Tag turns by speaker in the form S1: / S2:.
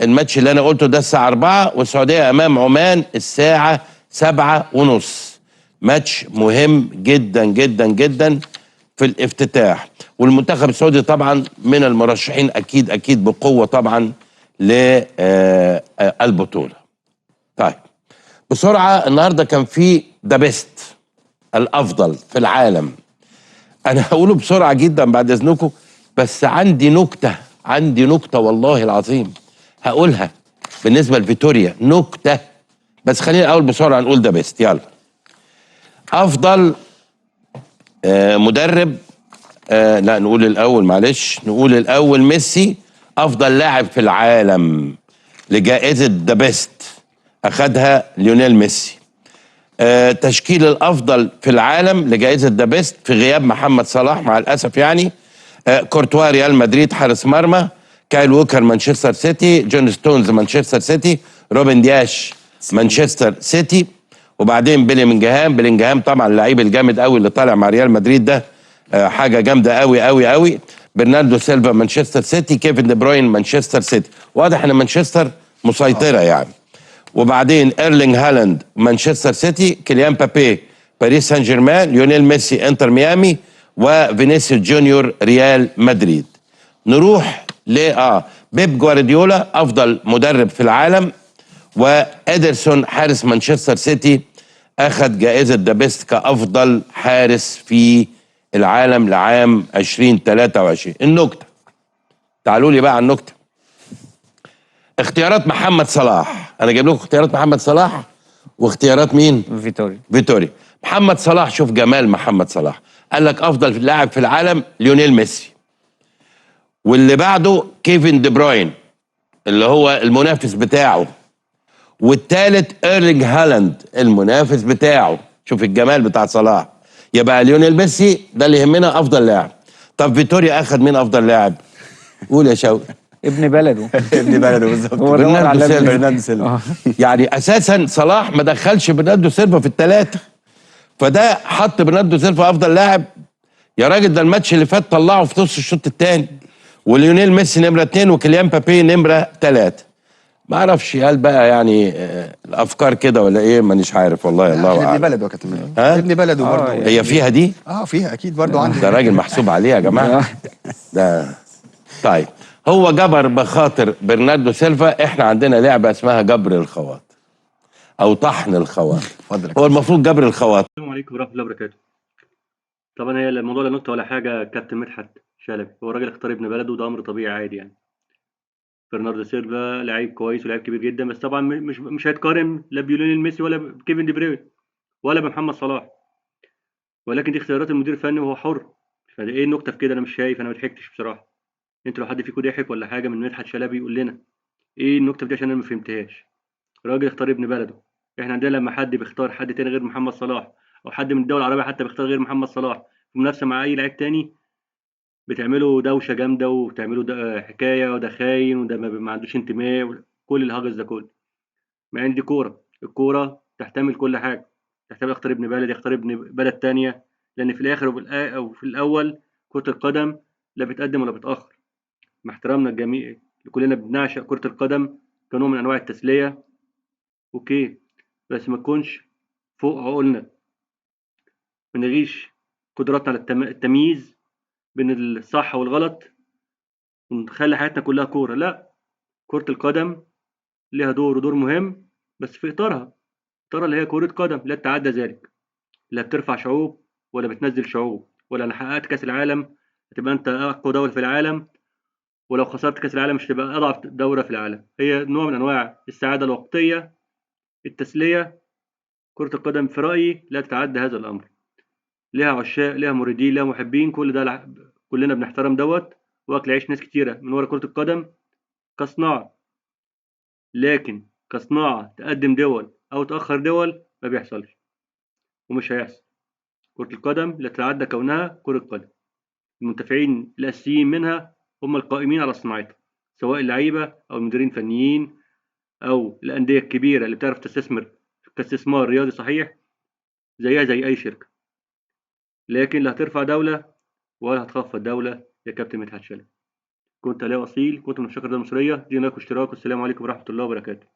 S1: الماتش اللي انا قلته ده الساعة 4، والسعودية امام عمان الساعة 7:30. ماتش مهم جدا جدا جدا في الافتتاح. والمنتخب السعودي طبعا من المرشحين اكيد اكيد بقوة طبعا للبطولة. طيب بسرعة، النهارده كان في The Best، الافضل في العالم. انا هقوله بسرعة جدا بعد اذنكم، بس عندي نكتة، عندي نكتة والله العظيم هقولها بالنسبة لفيتوريا، نكتة، بس خلينا الاول بسرعة نقول The Best. يلا، افضل مدرب، لا نقول الاول، معلش نقول الاول ميسي افضل لاعب في العالم لجائزة The Best اخدها ليونيل ميسي. تشكيل الافضل في العالم لجائزة The Best في غياب محمد صلاح مع الاسف يعني، كورتوا ريال مدريد حارس مرمى، كايل ووكر مانشستر سيتي، جون ستونز مانشستر سيتي، روبن دياش مانشستر سيتي، وبعدين بيلينجهام. بيلينجهام طبعا اللعيب الجامد قوي اللي طالع مع ريال مدريد ده، حاجة جامدة قوي قوي قوي. برناردو سيلفا مانشستر سيتي، كيفن دي بروين مانشستر سيتي. واضح ان مانشستر مسيطرة يعني. وبعدين ايرلينج هالاند مانشستر سيتي، كيليان مبابي باريس سان جيرمان، ليونيل ميسي انتر ميامي، وفينيسيوس جونيور ريال مدريد. نروح ل بيب جوارديولا افضل مدرب في العالم، وادرسون حارس مانشستر سيتي اخذ جائزة The Best كافضل حارس في العالم لعام 2023. النكتة، تعالوا لي بقى على النكتة. اختيارات محمد صلاح، انا جايب لكم اختيارات محمد صلاح واختيارات مين؟
S2: فيتوريا.
S1: فيتوريا. محمد صلاح، شوف جمال محمد صلاح، قال لك افضل لاعب في العالم ليونيل ميسي، واللي بعده كيفن دي بروين اللي هو المنافس بتاعه، والثالث ايرلينج هالاند المنافس بتاعه. شوف الجمال بتاع صلاح. يبقى ليونيل ميسي ده اللي يهمنا افضل لاعب. طب فيتوريا اخذ مين افضل لاعب؟ قول يا شوقي.
S2: ابن بلده.
S3: ابن بلده بالظبط.
S2: هو دور
S1: برناردو
S2: على
S1: سيلفا.
S3: برناردو سيلفا.
S1: يعني اساسا صلاح ما دخلش برناردو سيلفا في الثلاثة، فده حط برناردو سيلفا افضل لاعب. يا راجل ده الماتش اللي فات طلعه في نص الشوط الثاني. وليونيل ميسي نمره 2، وكيليان مبابي نمره 3. ما اعرفش هل بقى يعني الافكار كده ولا ايه، مانيش عارف والله، الله
S3: ابن
S1: اعلم.
S3: بلده يا كابتن،
S1: ها؟
S3: ابن بلده برضه.
S1: هي فيها دي؟
S3: فيها اكيد برضه عندي.
S1: ده راجل محسوب عليه يا جماعة ده. طيب هو جبر بخاطر برناردو سيلفا. احنا عندنا لعبه اسمها جبر الخواطر او طحن الخواطر.
S3: اتفضل يا
S1: هو المفروض جبر الخواطر.
S4: السلام عليكم ورحمة الله وبركاته. طبعا هي الموضوع لا نكتة ولا حاجة. كابتن مدحت شلبي هو راجل اختار ابن بلده، وده أمر طبيعي عادي يعني. برناردو سيلفا لعيب كويس ولاعيب كبير جدا، بس طبعا مش هيتقارن لا بليونيل ميسي ولا بكيفن دي بروين ولا بمحمد صلاح، ولكن دي اختيارات المدير الفني وهو حر. فده ايه النكتة في كده؟ أنا مش شايف، أنا ما ضحكتش بصراحة. انتوا لو حد فيكم ضحك ولا حاجة من مدحت شلبي يقول لنا ايه النكتة في دي، عشان أنا ما فهمتهاش. راجل اختار ابن بلده. احنا عندنا لما حد بيختار حد تاني غير محمد صلاح، او حد من الدول العربية حتى بيختار غير محمد صلاح في منافسه مع اي لعيب تاني، بتعملوا دوشه جامدة وبتعملوا حكاية، وده خاين وده ما عندوش انتماء، كل الهجس ده كله. مع ان دي كورة، الكورة تحتمل كل حاجة، تحتمل اختار ابن بلد، يختار ابن بلد تانية، لان في الاخر وفي الاول كره القدم لا بتقدم ولا بتاخر. مع احترامنا الجميع، كلنا بنعشق كره القدم كنوع من انواع التسلية، okay، بس ما تكونش فوق عقولنا، ما نلغيش قدراتنا على التمييز بين الصح والغلط ونخلي حياتنا كلها كورة. لا، كرة القدم ليها دور ودور مهم، بس في إطارها، إطارها اللي هي كرة قدم لا تتعدى ذلك، لا بترفع شعوب ولا بتنزل شعوب، ولا أنا حققت كأس العالم هتبقى أنت أقوى دولة في العالم، ولو خسرت كأس العالم مش هتبقى أضعف دولة في العالم. هي نوع من أنواع السعادة الوقتية، التسلية. كرة القدم في رأيي لا تتعدى هذا الأمر. لها عشاق، لها مريدين، لها محبين، كل ده كلنا بنحترم دوت، وأكل عيش ناس كتيرة من ورا كرة القدم كصناعة. لكن كصناعة تقدم دول أو تأخر دول ما بيحصلش ومش هيحصل. كرة القدم لا تتعدى كونها كرة قدم. المنتفعين الأساسيين منها هم القائمين على صناعتها، سواء اللعيبة أو المديرين الفنيين أو الأندية الكبيرة اللي بتعرف تستثمر كاستثمار رياضي صحيح، زيها زي أي شركة. لكن لا هترفع دولة ولا هتخفض دولة يا كابتن مدحت شلبي. كنت علاء أصيل، كنت من عشاق الرياضة المصرية. ادينا like واشتراك، والسلام عليكم ورحمة الله وبركاته.